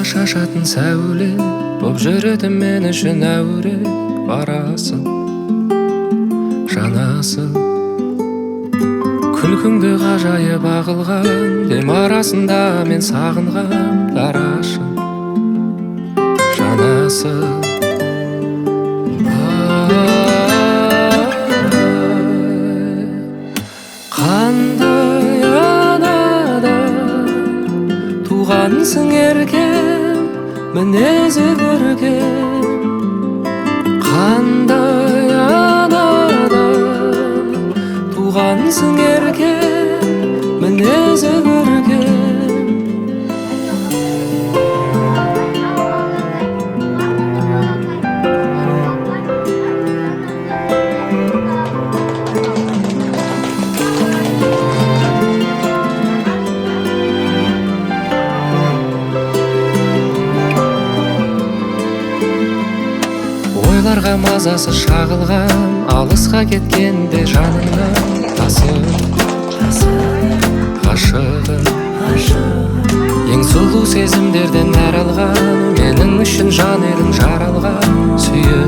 Шашатын сәуле боп жүретін мен үшін әуре, барасың, жанасың. Күлкіңді ғажайып ағылған дем арасында мен сағынған дарашым, жанасың. Қандай анадан туғансың еркем, мінезі көркем. Қандай анадан туғансың еркем, мінезі көркем. Ойларға мазасы шағылған, алысқа кеткенде жаныңнан тасып, ғашығым. Ең сұлу сезімдерден нәр алған, менің үшін жан едің жаралған, сүйіп.